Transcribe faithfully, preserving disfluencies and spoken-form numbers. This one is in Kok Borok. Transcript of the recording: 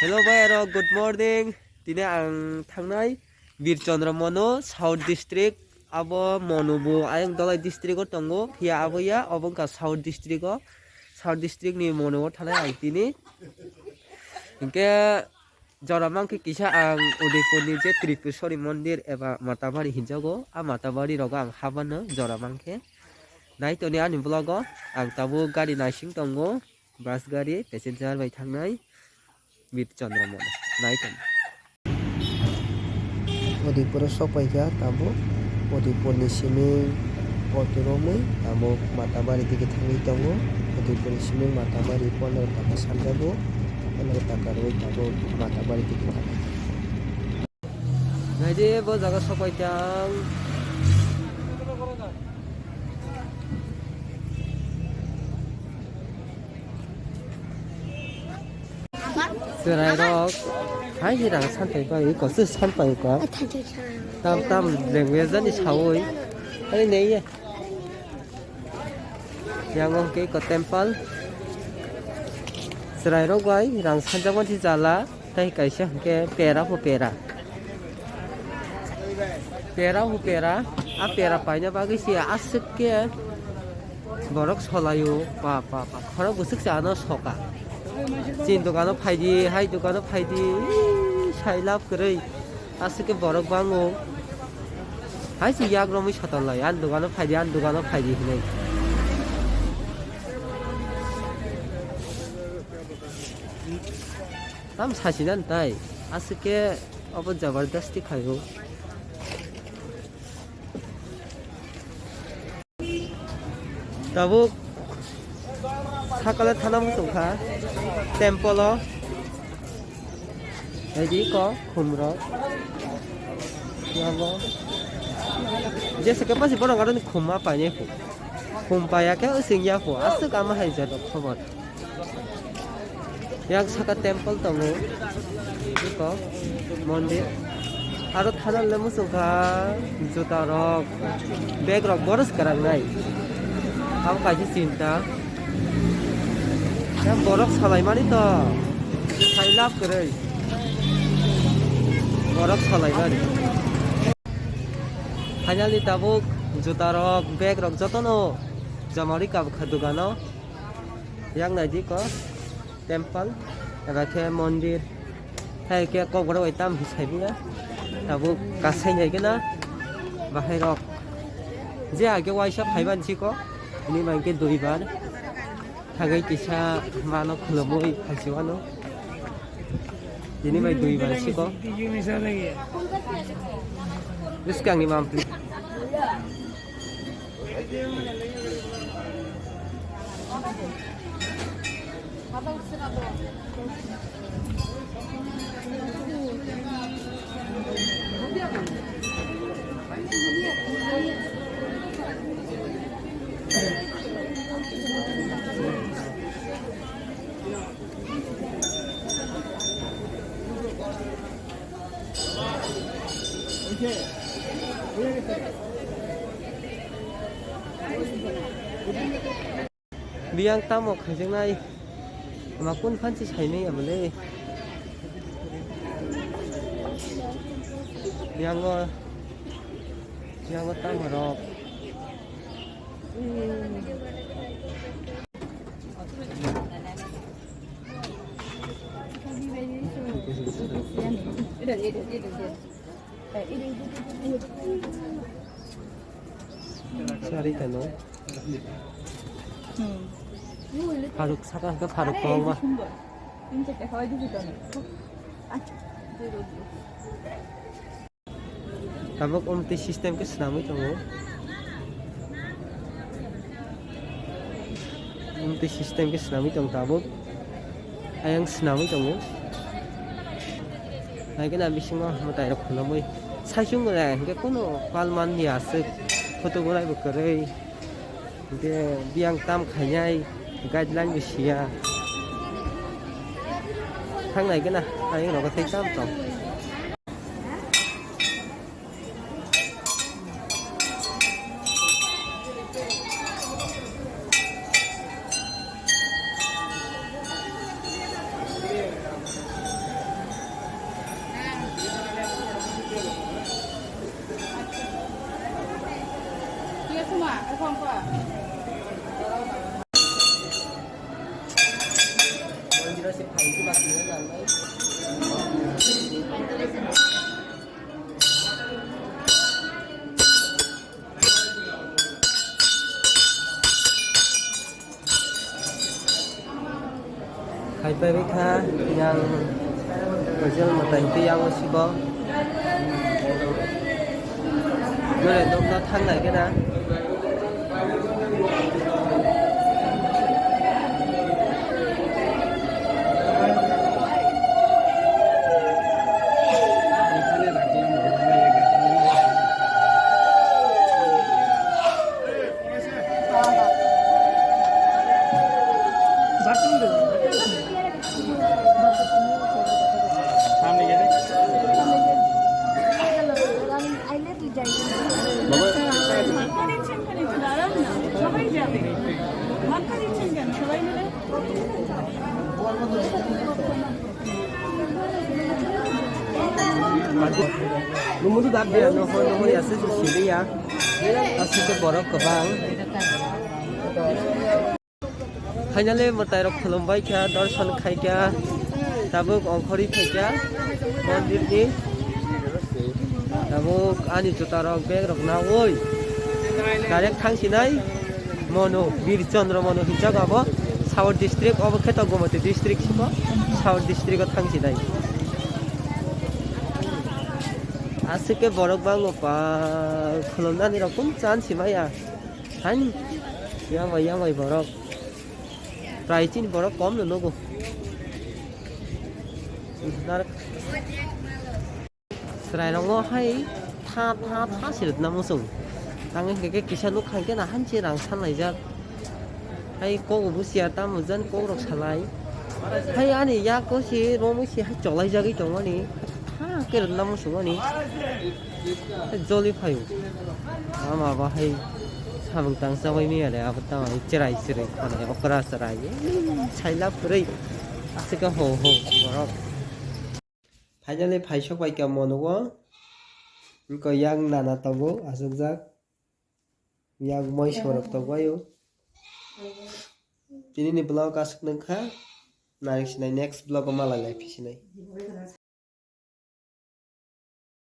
Hello bhai rok, good morning. Tini ang thangnai Bir Chandra Mono, South District. Abo Mono bo ayang Dhalai District o tongo. Phiya abo ya, obo wngkha South District o. South District ni Mono o thangnai ang tini. Hinkhe jora mankhe kisa ang Udaipur ni je Tripureshwari mondir eba Matabari hinjago. A Matabari rogo ang habano jora mankhe. Nai toni ani vlog o ang tabuk gari naising tongo. Bus gari passenger bai thangnai Bir Chandra Mono. Nai tong. Udaipur o sok paikha tabuk. Udaipur ni simi auto romwi tabuk Matabari digi thangwi tongo. Udaipur ni simi Matabari pondro taka sanjago. Pondro taka rwwi tabuk Matabari digi thangwi. Naidi bo jaga sopai tang. Chwrai rok hai hai rang sanpai pai ko se sanpai ko. Tam tam language ani sawi. Ani nei ye. Yang o hwnkhe eko temple. Chwrairok bai rang sanjak mani jala, tei kaisa hwnkhe pera bo pera. Pera bo pera, a pera paina bagwi se aswk khe borok solaio, pa, pa, pa, khorok bwswk se ano soka. Chini dogano phaidi, hai dogano phaidi, sai lab kwrwi. Aswk khe borok bango. Hai se yak romwi sotonlai, "Ani dogano phaidi, ani dogano phaidi," hinwi. Tam sasinani tai. Aswk khe obo jabardasti khaio. Tabuk sakale thana muchung kha temple o. Naidi ko khum rok. Yabo. Jesa khe pasi borok aroni khum ma painai kho. Khum paiya khe using ya kho. Aswk ama hai jado khobor. Yang saka temple tongo. Eko mondir. Aro thana le muchung kha juta rok, bag rok boros kwrang nai. Abo kaisa chinta. Yang borok salai mani to. Sai lab kwrwi. Borok salai mani. Finally tabuk juta rok, bag rok jotono joma rwi kabukha dogano. Yang naidi ko temple, eba khe mondir, hai khe kokborok bai tam hisai biya, tabuk kasai nai gana, bahai rok je age waisa phaiban siko, hini bai khe duibar, thagai kisa mano khulumui phaisi wano, hini bai duibar siko, bwskangni mampli. Biyang tamo khaijaknai? Ama kun phansi saimai amo le? Biyango, biyango tamo rok? Sari kano. Pharuk saka hwnkhe pharuk kwbangma. Tabuk umtwi system khe swnamwi tongo. Umtwi system khe swnamwi tong tabuk. Ayang swnamwi tongo. Haikhe na bisingo mwtai rok khulumui. Saichung rang hwnkhe kunu pal manliya aswk. Photo bolai bo kwrwi. Hwnkhe biyang tam khainai, guideline bo siya. Thangnai gana, ayang rogo thai tam tong. Khai pai kha yang hotel mwtai twi yang sibo. Jore dokno thang nai khe na. Numudu dap dia, nohor nohor ya se sili ya. Asli ke borok kwbang. Finally mwtai rok khulumbai kha, dorson khai kha, tabuk ongkhorwi phai kha mondir ni. Tabuk ani juta rok bag rok nawi direct thang sinai. Mono, Bir Chandra Mono hinjak abo, South District, obo khe to Gomati District simo, South District o thang sinai. Aswk khe borok bango pa, khulumnani rok kun chan simaya. Hani, yamai yamai borok. Prai chini borok kom no nugo. Nar- Chwrairokno hai tha, tha, tha se rwna muchung. Tang hinkhe kisa nuk hai khe na hanchi rang sanlaijak. Hai kok bo siya tamo jan kok rok salai. Hai ani yak o si romo si hai cholaijagwi tongmani. Tha khe rwna muchung ani. Hai joli phaio. Ama ba hai samung tang chabai miya le abo tamo hai chwrai chwrai khana okra chwrai. Saila pwrwi aswk ho ho borok. Finally phaisok bai kha mono o. Wngkha yang nana tongo achukjak. Yang moi sorok tongbaio. Tini ni vlog aswk nungkha. Nai sinai next vlog o malai lai phi sinai.